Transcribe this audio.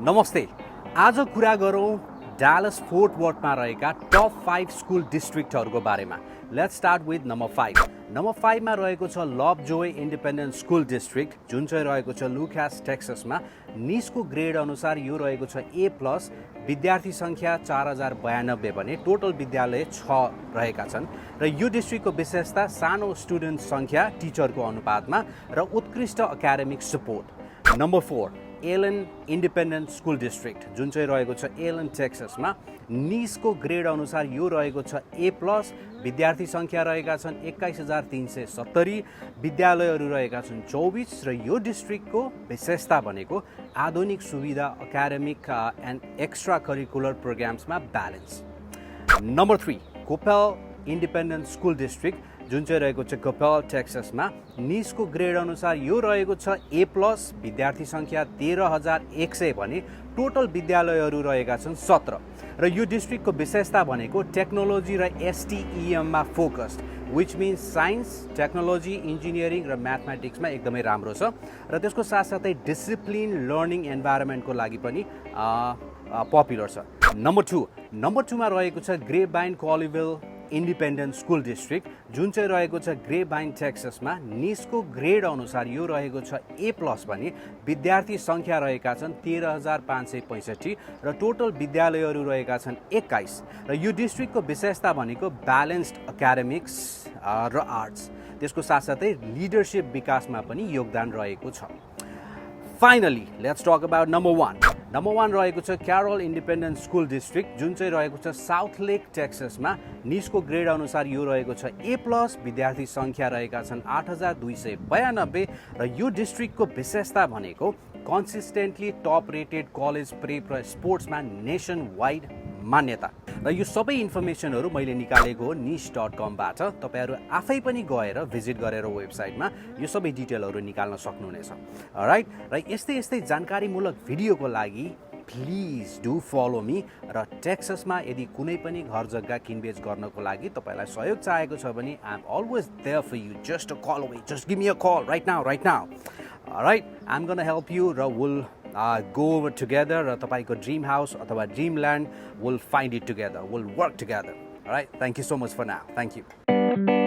नमस्ते। आज कुरा गरौँ डालस फोर्ट वर्थमा रहेका टप 5 स्कुल डिस्ट्रिक्टहरूको बारेमा। Let's start with number 5। Number 5 मा रहेको छ लभजोय इन्डिपेन्डेन्ट स्कुल डिस्ट्रिक्ट, जुन चाहिँ रहेको छ लुकास टेक्ससमा। निसको ग्रेड अनुसार यो रहेको छ A+, विद्यार्थी सङ्ख्या 4092 भने टोटल विद्यालय 6 रहेका छन् र यो डिस्ट्रिक्टको विशेषता सानो स्टुडेन्ट सङ्ख्या टिचरको अनुपातमा र उत्कृष्ट academic support. Number 4 Allen independent school district, जुन चाहिँ रहेको छ एलन टेक्ससमा। निसको ग्रेड अनुसार यो रहेको छ A+, विद्यार्थी सङ्ख्या रहेका छन् 21370, विद्यालयहरू रहेका छन् 24 र यो डिस्ट्रिक्टको विशेषता भनेको आधुनिक सुविधा, एकाडेमिक एन्ड एक्स्ट्रा करिकुलर प्रोग्राम्समा balance. Number 3 Coppell independent school district, जुन चाहिँ रहेको छ कोपेल टेक्ससमा। निसको ग्रेड अनुसार यो रहेको छ A+, विद्यार्थी सङ्ख्या 13100 भने टोटल विद्यालयहरू रहेका छन् 17 र यो डिस्ट्रिक्टको विशेषता भनेको टेक्नोलोजी र STEMमा focused, which means science, technology, engineering र म्याथमेटिक्समा एकदमै राम्रो छ र त्यसको साथसाथै डिसिप्लिन लर्निङ इन्भाइरोमेन्टको लागि पनि पपुलर छ। नम्बर 2 मा रहेको छ ग्रेपभाइन कलिभेल इन्डिपेन्डेन्ट स्कुल डिस्ट्रिक्ट, जुन चाहिँ रहेको छ ग्रेपभाइन टेक्ससमा। निसको ग्रेड अनुसार यो रहेको छ A+ भने विद्यार्थी सङ्ख्या रहेका छन् 13565 र टोटल विद्यालयहरू रहेका छन् 21 र यो डिस्ट्रिक्टको विशेषता भनेको ब्यालेन्स्ड एकाडेमिक्स र आर्ट्स, त्यसको साथसाथै लिडरसिप विकासमा पनि योगदान रहेको छ। Finally let's talk about number 1। Number 1 रहेको छ क्यारोल इन्डिपेन्डेन्ट स्कुल डिस्ट्रिक्ट, जुन चाहिँ रहेको छ साउथ लेक टेक्ससमा। निसको ग्रेड अनुसार यो रहेको छ A+, विद्यार्थी सङ्ख्या रहेका छन् 8292 र यो डिस्ट्रिक्टको विशेषता भनेको consistently top rated college, prep र स्पोर्ट्समा नेसन वाइड मान्यता। र यो सबै इन्फर्मेसनहरू मैले निकालेको हो niche.com बाट। तपाईँहरू आफै पनि गएर भिजिट गरेर वेबसाइटमा यो सबै डिटेलहरू निकाल्न सक्नुहुनेछ। राइट, र यस्तै जानकारीमूलक भिडियोको लागि प्लिज डु फलो मी। र टेक्ससमा यदि कुनै पनि घर जग्गा किनबेच गर्नको लागि तपाईँलाई सहयोग चाहेको छ भने I am always there for you, just a call away, just give me a call right now. Right, I am gonna help you र विल go over together र तपाईँको ड्रिम हाउस अथवा dream land, we'll find it together, we'll work together. All right, thank you so much for now. Thank you.